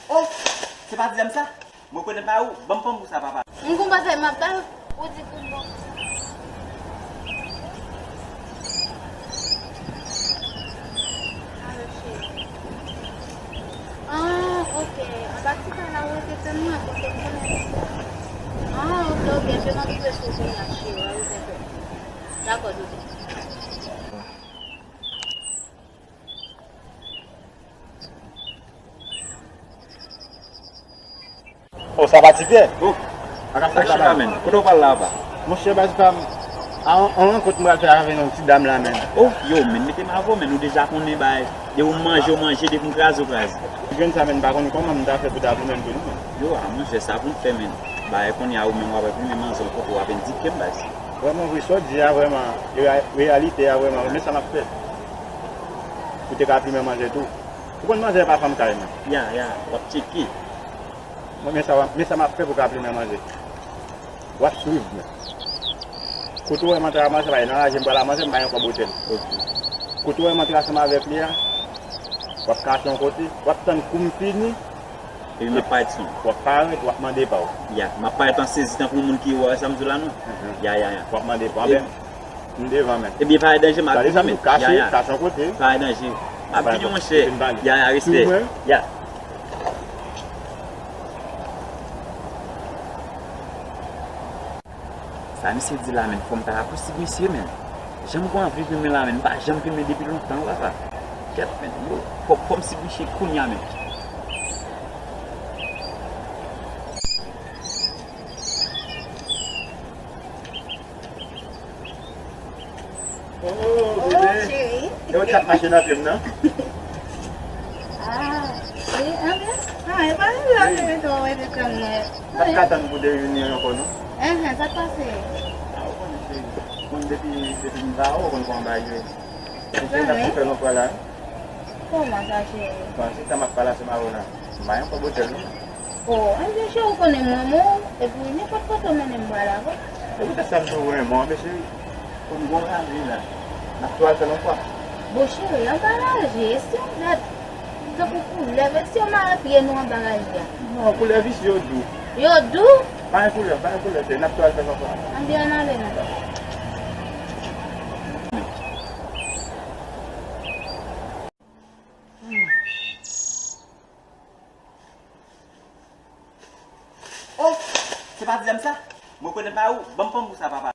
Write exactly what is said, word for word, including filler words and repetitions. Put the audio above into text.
Oh, se pa dizèm sa? Mwen konnen pa ou, ban m fanm pou sa, papa. M gon bagay m ap ba w, ou di pou m ban w. Alo, cheri. Ah, ok. Anba ti kay la, ou rete tann mwen, kote m konnen. Ah, ok, ok. Fè m rive sou kounye a, cheri. Dakò, doudou. Oh, sa pa Ti Pyè? Oh, sa chita, men. Kote w pral la, apa? Monchè, baz pa m, a, on, on rankont m pral fè avè yon ti dam la, men. Oh, yo, men, mete m avè w, men, ou deja konnen, bay. Depi w manje, w manje, depi m kraze, w kraze. Grenn sa, men, m pa konn kòman m ta fè pou ta plimen m tou, non, men. Yo, a, monchè, sa pou m fè, men. Bay, kounye a, ou menm, w ap plimen manzè, w kote w ap endike m, baz. Vrèman, vre, sa w di a, vrèman, reya-, reyalite a, vrèman, men sa m ap fè. Ou te ka plimen manzè tou. Ou konn manzè pa fanm kay, non? Ya, ya, w ap tcheke. Mwen, men sa, men sa m ap fè pou ka plimen manzè. W ap swiv mwen. Kote w wè m antre a manzè, pa nan raje m pral a manzè, m pa gen kòb otèl. Ok. Kote w wè m antre ansanm avèk li a, w ap kache yon kote, w ap tann kou m fini, epi m ap parèt sou w. W ap parèt, w ap mande pa w. Ya, m ap parèt an sezi tankou yon moun ki wè sa m di w la, non? Mhm. Ya, ya, ya. W ap mande pa w. Epi, M devan, men. Ebyen, pa gen danje, m ap vini, men. Kache, ya, ya. Kache yon kote. Pa gen danje. M ap vini, monchè. Ya, ya, respè. Swiv mwen. Ya. Sa misye di la, men, fò m ta rapousib misye, men. Jan m gon anvi filme la, men, m pa janm filme depi lontan, papa. Kèt, men, yo, fò, fò m sib misye kounye a, men. Oh, bebe. Cheri. E ou t ap mache nan pye m nan? Ah, wi, anben. Ah, e pa vre, anben, men tou, ou rete tann mwen. M pa t ka tann pou de reyounyon ankò, non. Enhen, sa k pase? Ah, ou konnen, cheri. Ou konn depi, depi m pa wè w, ou konn kòman bagay yo ye. Ou se nan fè lontan la. Kòman sa, cheri? Bon, se sa m ap pale ansanm avè w la. M pa gen kòb otèl, non. O, anben, cheri, ou konnen m renmen w, epi nenpòt kote w mennen m pral avè w. Se poutèt sa m di w renmen w, men cheri, fò m gon rale la. N ap tou al fè l yon fwa. Bon, cheri, anba raje, e si yon bèt, tankou koulèv, e si yo mare pye nou anba raje a? Non, koulèv isi yo dou. Yo dou? Pa gen koulèv, pa gen koulèv, cheri, n ap tou al fè l yon fwa. Anben, ann ale non. Oh, se pa dizèm sa? Mwen konnen pa ou, ban m fanm pou sa, papa.